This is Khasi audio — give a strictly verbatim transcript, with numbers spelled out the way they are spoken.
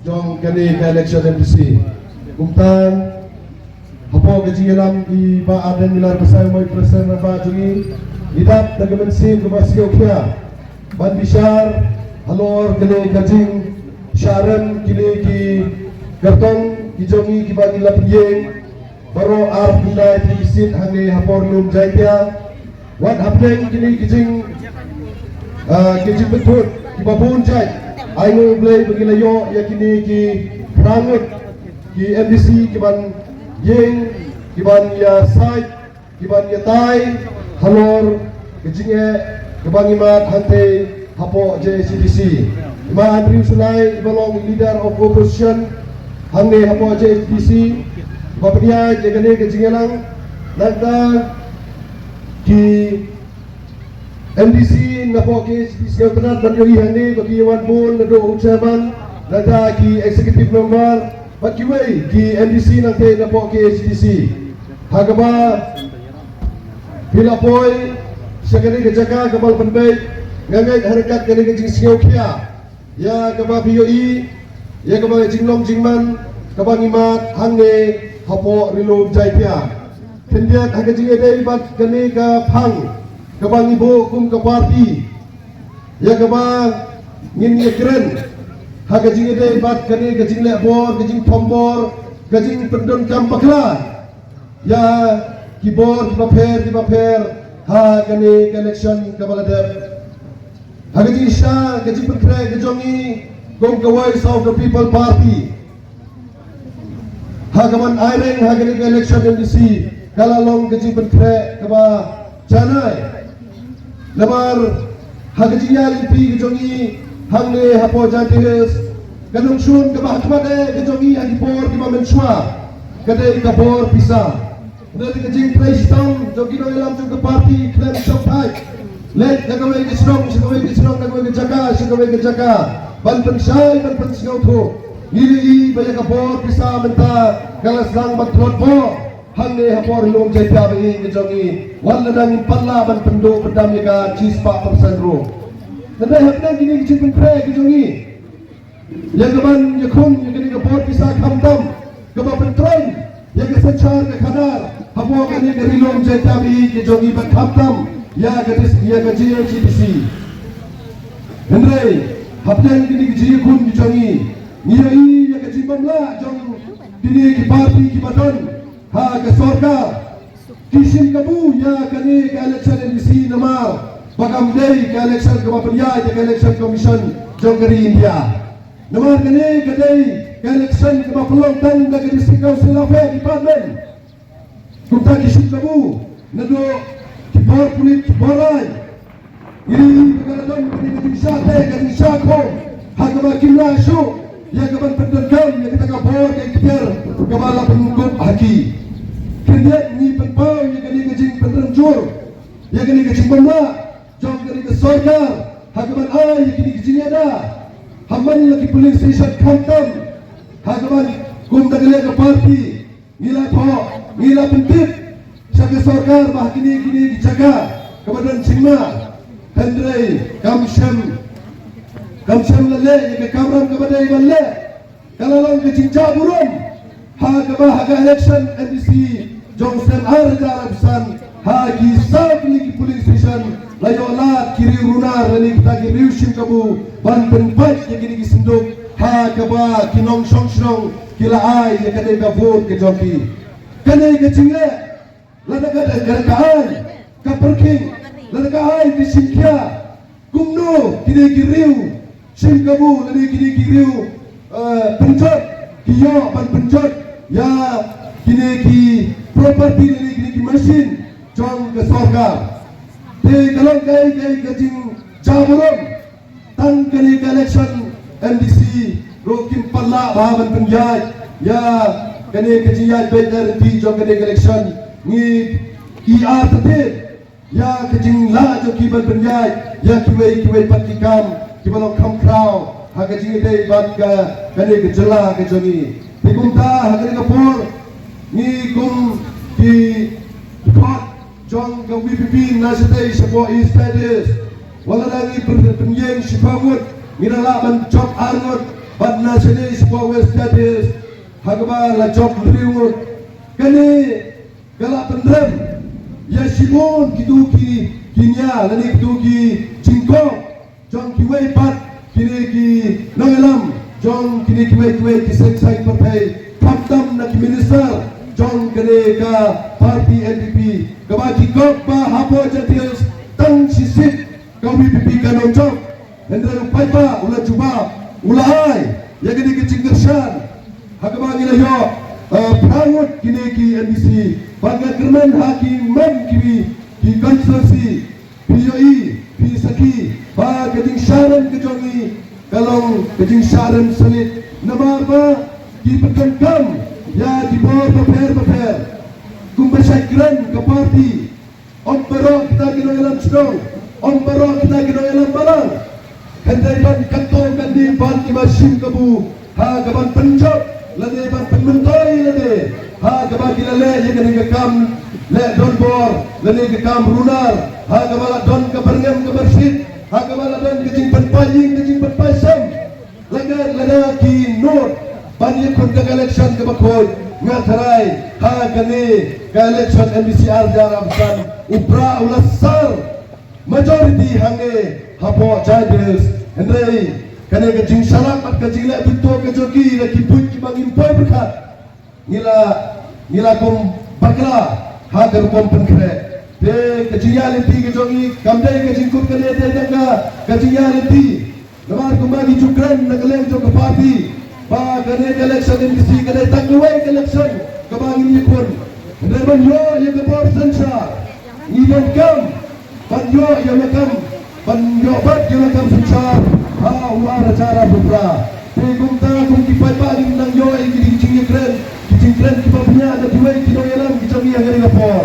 jong kane ka election MDC. Kumta hapoh ka jingïalam i Bah Ardent Miller Basaiawmoit, President rangbah jong ngi, i dap da ka mynsiem kaba sngewkhia ban bishar halor kane ka jingshah rem kine ki kyrtong ki jong ngi kiba ngi la pynïeng baroh ar phew lai tylli ki seat hangne hapoh Ri-lum Jaiñtia. Wat hapdeng kine ki jing, ah, ki jingpynthut kiba bun jait, ai nguh U Blei ba ngi la ïoh ïa kine ki phra ngut ki MDC kiban ïeng, kiban ïasaid, kiban ïatai halor ka jingeh kaba ngi mad hangtei hapoh JHADC. I Ma Andrew Shullai iba long Leader of Opposition hangne hapoh JHADC, iba pynïaid ïa kane ka jingïalang. Nangta ki MDC napoh KHADC, sngewtynnat ban ïohi hangne ba ki ïa wan bun naduh u Chairman, nangta ki Executive Member bad kiwei ki MDC nangtei napoh KHADC. Ha kaba phi la poi sha kane ka jaka kaba la pynbeit, nga ngeit ha ryngkat kane ka jingsngewkhia ïa kaba phi ïohi ïa kaba ka jinglong jingman kaba ngi mad hangne hapoh Ri-lum Jaiñtia. Khyndiat ha ka jingïadei bad kane ka phang kaba ngi buh kum ka party, ïa kaba ngin ïakren ha ka jingïadei bad kane ka jingleh bor, ka jingthombor, ka jingpyndonkam bakla ïa ki bor kiba pher kiba pher ha kane ka election kaba la dep. Ha ka jingshisha ka jingpynkhreh ka jong ngi kum ka Voice of the People Party ha kaban aireng ha kane ka election MDC ka la long ka jingpynkhreh kaba janai. Namar ha ka jingïaid lynti ka jong ngi hangne hapoh Jaintia Hills, ka nongshun kaba hakhmat eh ka jong ngi ha ki por kiba mynshuwa ka dei ka bor pisa. Hynrei ka jingtrei shitom jong ki nongïalam jong ka party khlem shongthait, leit na kawei ka shnong sha kawei ka shnong, na kawei ka jaka sha kawei ka jaka, ban pynshai ban pynsngewthuh. Ngi ïohi ba ïa ka bor pisa mynta ka la sdang ban tlot bor hangne hapoh Ri-lum Jaiñtia ba ïing ka jong ngi, wat lada ngim pat lah ban pynduh pyndam ïa ka shispah percent ruh. Hynrei hapdeng kine ki jingpynkhreh ki jong ngi, ïa kaban ïakhun ïa kane ka bor pisa khamtam kaba pynkhreh ïa ka synshar ka khadar hapoh kane ka Ri-lum Jaiñtia ba ïing ka jong ngi, bad khamtam ïa ka dis-, ïa ka JHADC. Hynrei hapdeng kine ki jingïakhun ki jong ngi, ngi ïohi ïa ka jingbymlah jong kine ki party kiba don ha ka sorkar. Ki shim kabu ïa kane ka election MDC namar ba kam dei ka election kaba pynïaid da ka Election Commission jong ka ri India. Namar kane ka dei ka election kaba pynlong tang da ka District Council Affairs Department. Kumta ki shim kabu naduh ki bor pulit, ki bor aiñ. Ngi ïohi ba ka la don kane ka jingshah teh, ka jingshah khum ha kaba kim lah shuh ïa kaban pyndonkam ïa kata ka bor ka iktiar kaba la pynkup ha ki. Khyndiat ngi pynpaw ïa kane ka jingpynrem jur, ïa kane ka jingbymlah jong kane ka sorkar ha kaban ai ïa kane ka jingïada ha man la ki polling station khamtam, ha kaban kum da ka leh ka party ngi la thoh, ngi la pyntip sha ka sorkar ba ha kine kine ki jaka kaba don jingma. Hynrei kam shym, kam shym la leh ïa ka kamram kaba dei ban leh. Ka la long ka jingjah burom ha kaba ha ka election MDC jong snem ar hajar arphew san, ha ki saw tylli ki polling station la ïoh lad ki riew runar lane kita ki riew shim kabu ban pynpait ïa kine ki synduk ha kaba ki nongshong shnong ki la ai ïa kane ka vote ka jong ki. Kane ka jingleh, lada ka, ka, ka ai ka pyrkhing, lada ka ai ka shimkhia, kumno kine ki riew shim kabu lane kine ki riew, eh, pynjot, ki ïoh ban pynjot ïa kine ki property lane kine ki machine jong ka sorkar? Te ka long kaei kaei ka jingjah burom. Tang kane ka election MDC ruh kim pat lah bha ban pynïaid ïa kane ka jingïaid beit na ryntih jong kane ka election. Ngi ïa artatien ïa ka jinglah jong ki ban pynïaid ïa kiwei kiwei pat ki kam kiba long kham khraw ha ka jingïadei bad ka, kane ka jylla ka jong ngi. Te kumta ha kane ka por ngi kum ki khot jong ka VPP na shatei shapoh East Jaintia Hills, wat lada ngi pyn-, pynïeng shiphew ngut, ngi dang lah ban jop ar ngut. Bad na shane shapoh West Jaintia Hills, ha kaba la jop hynriew ngut. Kane ka la pynrem ïa shibun kito ki, ki nia lane kito ki jingkok jong kiwei pat kine ki nongïalam jong kine kiwei kiwei ki seng saiñ pyrthei, khamtam na ki minister jong kane ka party N P P, kaba ki kok ba hapoh Jaintia Hills tang shi seat ka V P P kan ym jop. Hynrei u paidbah u la jubab, u la ai ïa kane ka jingkyrshan. Ha kaba ngi la ïoh, eh, phra ngut kine ki M D C, bad nga kyrmen ha ki man kiwei ki constituency, phi ïohi, phi sakhi ba ka jingshah rem ka jong ngi ka long ka jingshah rem sangit, namar ba ki pyndonkam ïa ki bor bapher bapher. Kumba shait kren ka party, ym baroh kita ki nongïalam shnong, ym baroh kita ki nongïalam balang. Hynrei don katto katne bad ki ba shim kabu ha ka ban pynjop lane ban pynmyntoi lade ha kaba ki la leh ïa kane ka kam leh donbor lane ka kam runar, ha kaba la don ka byrngem ka byrshit, ha kaba la don ka jingpynpaw ïing ka jingpynpaw sem. Lada, lada ki nud ban ïakhun ka election kaba khuid, nga tharai ha kane ka election M D C ar hajar arphew san, u Prah u la sar majority hangne hapoh Jaintia Hills. Hynrei kane ka jingshalak bad ka jingleh bynta ka jong ki, da ki buit kiba ngim poi pyrkhat, ngi la, ngi la kum bakla ha ka rukom pynkhreh. Te ka jingïaid lynti ka jong ngi kam dei ka jingkut kane te tang ka, ka jingïaid lynti. Namar kumba ngi ju kren na ka liang jong ka party ba kane ka election M D C ka dei tang kawei ka election kaba ngin ïakhun. Hynrei ban ïoh ïa ka bor synshar, ngi donkam ban ïoh ïa la kam, ban ïoh bat ïa la kam synshar ha u ar hajar arphew phra. Te kumta kum ki paidbah ngin nang ïoh ïa ki jingïakren, ki jingkren kiba bniah na kiwei ki nongïalam ki jong ngi ha kane ka por.